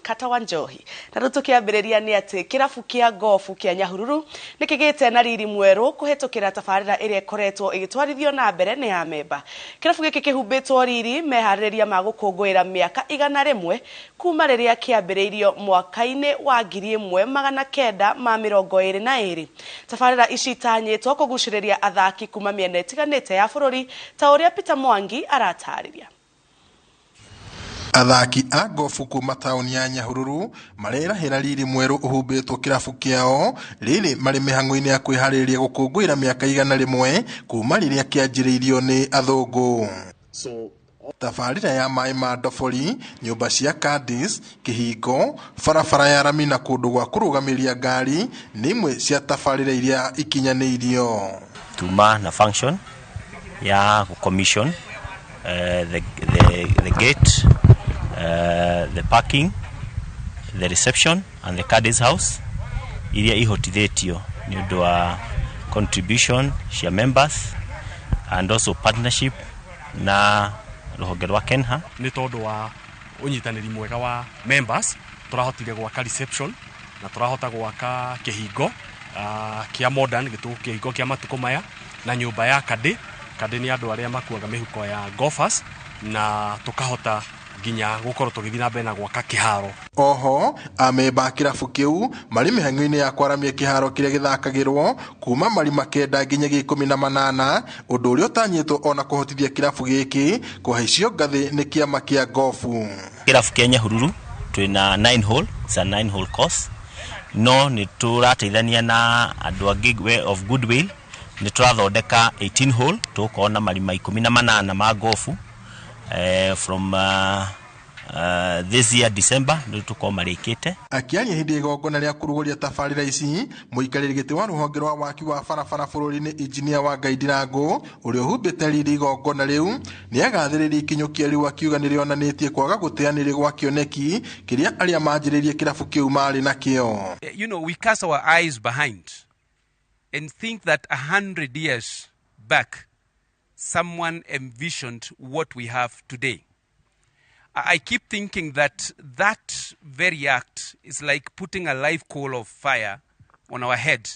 Kata wa Njohi. Na rĩu tũkĩambĩrĩria nĩ atĩ kĩrabu kĩa gofu kĩa Nyahururu nĩ kĩgĩte na riri mwerũ kũhetũkĩra tabarĩra ĩrĩa ĩkoretwo ĩgĩtwarithio na mbere nĩ amemba. Kĩrabu gĩkĩ kĩhumbĩtwo riri meharĩrĩria ma gũkũngũĩra mĩaka 100 kuma rĩrĩa kĩambĩrĩirio mwaka-inĩ wa 1922. Tabarĩra ici itanyĩtwo kũgucĩrĩria athaki kuma mĩena ĩtiganĩte ya bũrũri ta ũrĩa Peter Mwangi aratarĩria. Athaki a gofu kuma taũni ya Nyahururu marerahĩra riri mwerũ ũhumbĩtwo kĩrabu kĩao rĩrĩ marĩ mĩhang'o-inĩ ya kwĩharĩrĩria gũkũngũĩra mĩaka 100 kuma rĩrĩa kĩanjĩrĩirio nĩ athũngũ. Tabarĩra ya maĩ ma ndobori, nyũmba cia caddies, kĩhingo, barabara ya rami na kũndũ gwa kũrũgamĩria ngari nĩ imwe cia tabarĩra iria ikinyanĩirio. Tuma na function ya commission the gate, the parking, the reception and the caddies house iria ihotithĩtio nĩ ũndũ wa contribution cia members and also partnership na rũhonge rwa Kenha. Nĩ tondũ wa ũnyitanĩri mwega wa members tũrahotire gwaka reception na tũrahota gwaka kĩhingo kĩa modern kĩhingo kĩa matukũ maya na nyũmba ya caddy. Caddy nĩ andũ arĩa makuaga mĩhuko ya golfers na tũkahota nginya gũkorwo tũgĩthiĩ na mbere na gwaka kĩharo. Oho amemba a kĩrabu kĩu marĩ mĩhang'o-inĩ ya kwaramia kĩharo kĩrĩa gĩthakagĩrwo kuma marima 9 nginyagia 18, ũndũ ũrĩa ũtanyĩtwo ona kũhotithia kĩrabu gĩkĩ kũhaicio ngathĩ nĩ kĩama kĩa gofu. Kĩrabu kĩa Nyahururu twĩna 9 hole, it's a 9 hole course, no nĩ tũrateithania na andũ angĩ of goodwill, nĩ tũrathondeka 18 hole, tũgũkorwo na marima 18 ma gofu from this year December nĩ tũkorwo marĩkĩte. Akĩaria hĩndĩ ya igongona rĩa kũrugũria tabarĩra ici, mũikarĩri gĩtĩ wa rũhonge rwa waki wa barabara bũrũri-inĩ injinia wa Ngai Ndirango ũrĩa ũhumbĩte riri igongona rĩu nĩagathĩrĩria ikinyũkia rĩu akiuga nĩrĩonanĩtie kwaga gũteanĩria gwa kĩoneki kĩrĩa arĩa manjĩrĩirie kĩrabu kĩu marĩ nakĩo. We cast our eyes behind and think that 100 years back someone envisioned what we have today. I keep thinking that that very act is like putting a live coal of fire on our head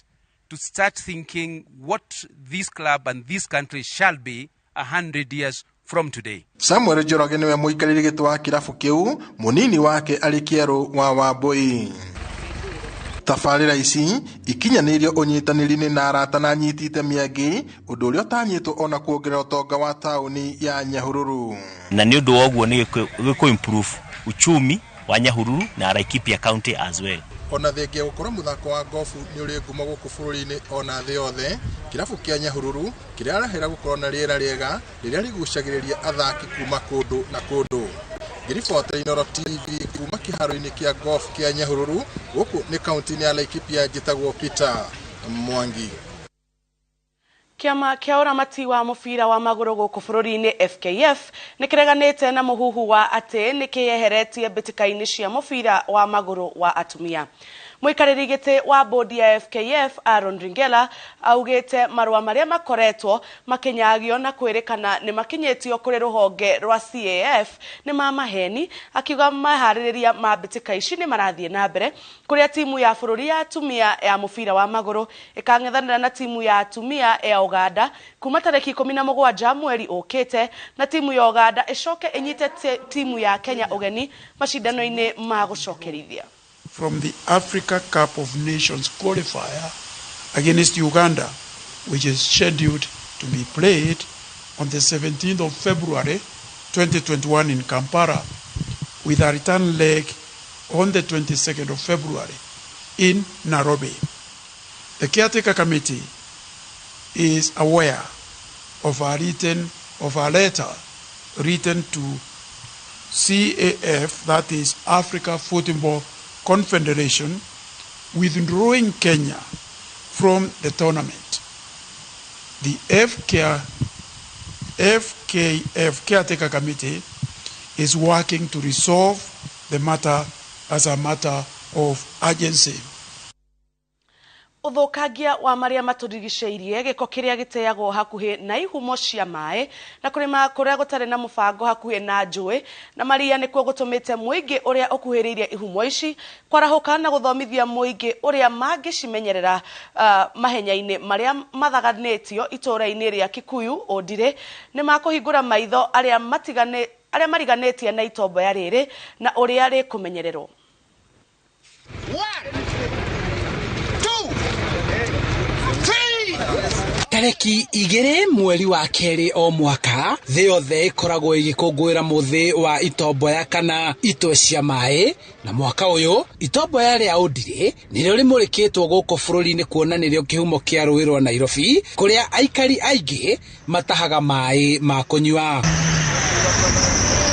to start thinking what this club and this country shall be 100 years from today. Samuel Njoroge niwe mũikarĩri gĩtĩ wa kĩrabu kĩu, mũnini wake arĩ Kĩerũ wa Wambui. Tabarĩra ici ikinyanĩirio ũnyitanĩri-inĩ na arata na anyiti itemi angĩ, ũndũ ũrĩa ũtanyĩtwo ona kuongerera ũtonga wa taũni ya Nyahururu. Na nĩ ũndũ wa ũguo nĩ gĩkũ improve uchumi wa Nyahururu na Laikipia County as well. Ona thengia gũkorwo mũthako wa gofu nĩ ũrĩ ngumo gũkũ bũrũri-inĩ ona thĩ yothe, kĩrabu kĩa Nyahururu kĩrarahĩra gũkorwo na rĩera rĩega rĩrĩa rĩgucagĩrĩria athaki kuma kũndũ na kũndũ. Ngĩribota Inooro TV kuma kĩharo-inĩ kĩa golf kĩa Nyahururu gũkũ nĩ kaunti-inĩ ya Laikipia, njĩtagwo Peter Mwangi. Kĩama kĩa ũramati wa mũbira wa magũrũ gũkũ bũrũri-inĩ FKF nĩ kĩreganĩte na mũhuhu wa atĩ nĩ kĩyeheretie mbĩtĩka-inĩ cia mũbira wa magũrũ wa atumia. Mũikarĩri gĩtĩ wa bodi ya FKF Aaron Ringela augĩte marũa marĩa makoretwo makĩnyagio na kwĩrĩkana nĩ makinyĩtio kũrĩ rũhonge rwa CAF nĩ ma maheni, akiuga maharĩrĩria ma mbĩtĩka ici nĩ marathiĩ na mbere kũrĩa timu ya bũrũri ya atumia ya mũbira wa magũrũ ĩkang'ethanĩra na timu ya atumia ya Uganda kuma tarĩki 17 mweri ũkĩte, na timu ya Uganda ĩcoke ĩnyite timu ya Kenya ũgeni macindano-inĩ ma gũcokerithia. From the Africa Cup of Nations qualifier against Uganda, which is scheduled to be played on the 17th of February 2021 in Kampala, with a return leg on the 22nd of February in Nairobi. The caretaker committee is aware of a letter written to CAF, that is Africa Football Confederation, withdrawing Kenya from the tournament. The FKF Caretaker Committee is working to resolve the matter as a matter of urgency. Ũthũkangia wa marĩa matũrigicĩirie, gĩko kĩrĩa gĩteagwo hakuhĩ na ihumo cia maĩ na kũrĩma kũrĩa gũtarĩ na mũbango hakuhĩ na njũĩ na maria nĩkuo gũtũmĩte mũingĩ ũrĩa ũkuhĩrĩirie ihumo ici kwarahũka na gũthomithia mũingĩ ũrĩa mangĩcimenyerera mahenya-inĩ marĩa mathaganĩtio itũũra-inĩ rĩa Kikuyu Ũndirĩ nĩ makũhingũra maitho arĩa mariganĩtie na itomboya rĩrĩ na ũrĩa rĩkũmenyererwo. Tarĩki 2 mweri wa 2 o mwaka thĩ yothe ĩkoragwo ĩgĩkũngũĩra mũthĩ wa itomboya kana itwe cia maĩ, na mwaka ũyũ itomboya rĩa Ũndirĩ nĩrĩo rĩmũrĩkĩtwo gũkũ bũrũri-inĩ kuona nĩrĩo kĩhumo kĩa rũĩ rwa Nairobi kũrĩa aikari aingĩ matahaga maĩ ma kũnyua.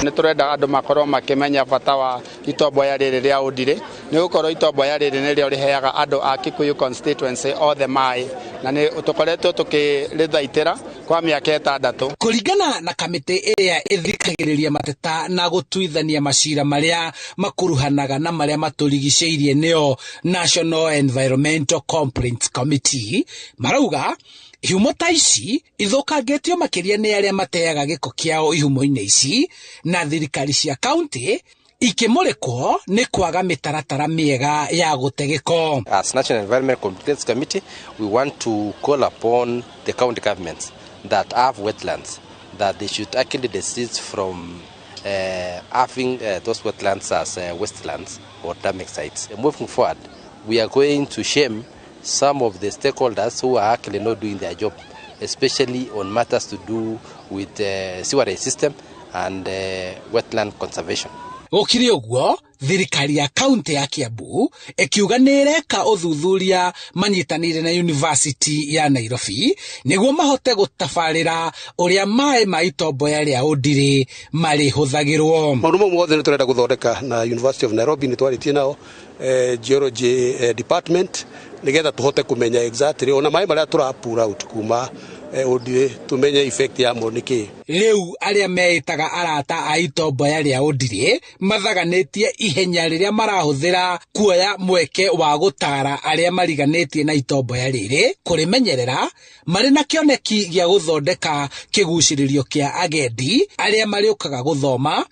Nĩ tũrenda andũ makorwo makĩmenya bata wa itomboya rĩrĩ rĩa Ũndirĩ, nĩ gũkorwo itomboya rĩrĩ nĩrĩo rĩheaga andũ a Kikuyu constituency othe maĩ, na nĩ tũkoretwo tũkĩrĩthaitĩra kwa mĩaka 6. Kũringana na kamĩtĩ ĩrĩa ĩthikagĩrĩria mateta na gũtuithania macira marĩa makuruhanaga na marĩa matũrigicĩirie nĩo National Environmental Complaints Committee, marauga ihumo ta ici ithũkangĩtio makĩria nĩ arĩa mateaga gĩko kĩao ihumo-inĩ ici, na thirikari cia kaunti ikĩmũrĩkwo nĩ kwaga mĩtaratara mĩega ya gũte gĩko. As National Environment Complaints Committee, we want to call upon the county governments that have wetlands that they should actually desist from having those wetlands as wastelands or dumping sites. Moving forward, we are going to shame some of the stakeholders who are actually not doing their job, especially on matters to do with the sewerage system and wetland conservation. Gũkĩrĩ ũguo, thirikari ya kaunti ya Kiambu ĩkiuga nĩ ĩreka ũthuthuria manyitanĩire na University ya Nairobi nĩguo mahote gũtabarĩra ũrĩa maĩ ma itomboya rĩa Ũndirĩ marĩhũthagĩrwo. Maũndũ mau mothe nĩ tũrenda gũthondeka na University of Nairobi, nĩ twarĩtie nao geology department nĩgetha tũhote kũmenya exactly ona maĩ marĩa tũra pull out kuma Ũndirĩ tumenye effect yamo nĩ kĩĩ. Rĩu arĩa meĩtaga arata a itomboya rĩa Ũndirĩ mathaganĩtie ihenya rĩrĩa marahũthĩra kuoya mweke wa gũtara arĩa mariganĩtie na itomboya rĩrĩ kũrĩmenyerera marĩ na kĩoneki gĩa gũthondeka kĩgucĩrĩrio kĩa agendi arĩa marĩũkaga gũthoma,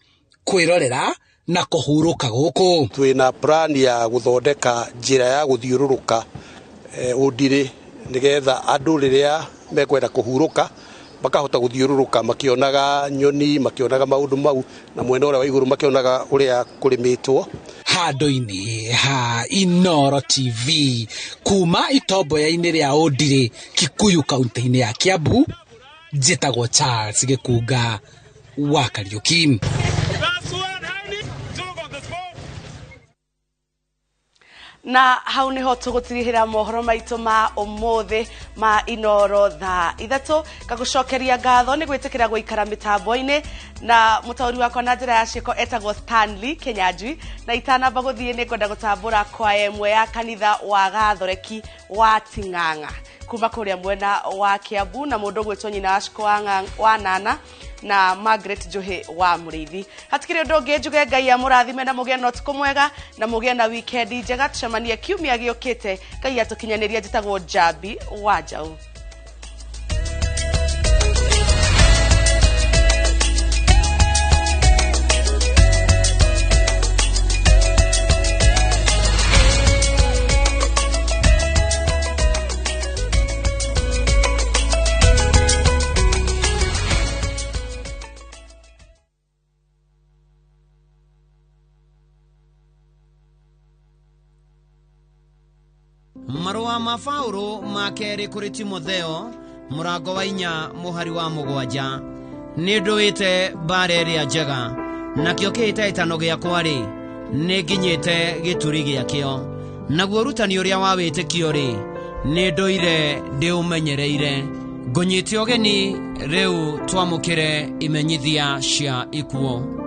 kwĩrorera na kũhurũka gũkũ. Twĩna plan ya gũthondeka njĩra ya gũthiũrũrũka Ũndirĩ nĩgetha andũ rĩrĩa mekwenda kũhurũka makahota gũthiũrũrũka makĩonaga nyoni, makĩonaga maũndũ mau, na mwena ũrĩa wa igũrũ makĩonaga ũrĩa kũrĩmĩtwo. Handũ-inĩ ha Inooro TV kuma itomboya-inĩ rĩa Ũndirĩ Kikuyu kaunti-inĩ ya Kiambu, njĩtagwo Charles Gĩkunga wa Kariuki. Na hau niho tũgũtirihĩra mohoro maitũ ma ũmũthĩ ma Inooro thaa 3. Ngagũcokeria ngatho nĩ gwĩtĩkĩra gũikara mĩtambo-inĩ, na mũtaũri wakwa na njĩra ya ciĩko etagwo Stanley Kenyanjui, na itanamba gũthiĩ nĩ ngwenda gũtambũra kwaya ĩmwe ya kanitha wa Gathoreki wa Ting'ang'a kuma kũrĩa mwena wa Kiambu, na mũndũ ũgwĩtwo nyina wa Ciko wa Nana na Margaret Njohi wa Mũrĩithi. Hatikĩrĩ ũndũ ũngĩ njuge Ngai amũrathime na mũgĩe na ũtukũ mwega na mũgĩe na wikendi njega. Tũcemanie kiumia gĩũkĩte. Ngai atũkinyanĩria. Njĩtagwo Njambi wa Njaũ. Marũa ma Paũlũ ma kerĩ kũrĩ Timotheo mũrango wa 4 mũhari wa 7. Nĩ ndũĩte mbara ĩrĩa njega, nakĩo kĩhĩtahĩtano gĩakwa-rĩ, nĩ nginyĩte gĩturi gĩakĩo, naguo ũrutani ũrĩa wa wĩtĩkio-rĩ, nĩ ndũire ndĩũmenyereire. Ngũnyite ũgeni rĩu twamũkĩre imenyithia cia ikuũ.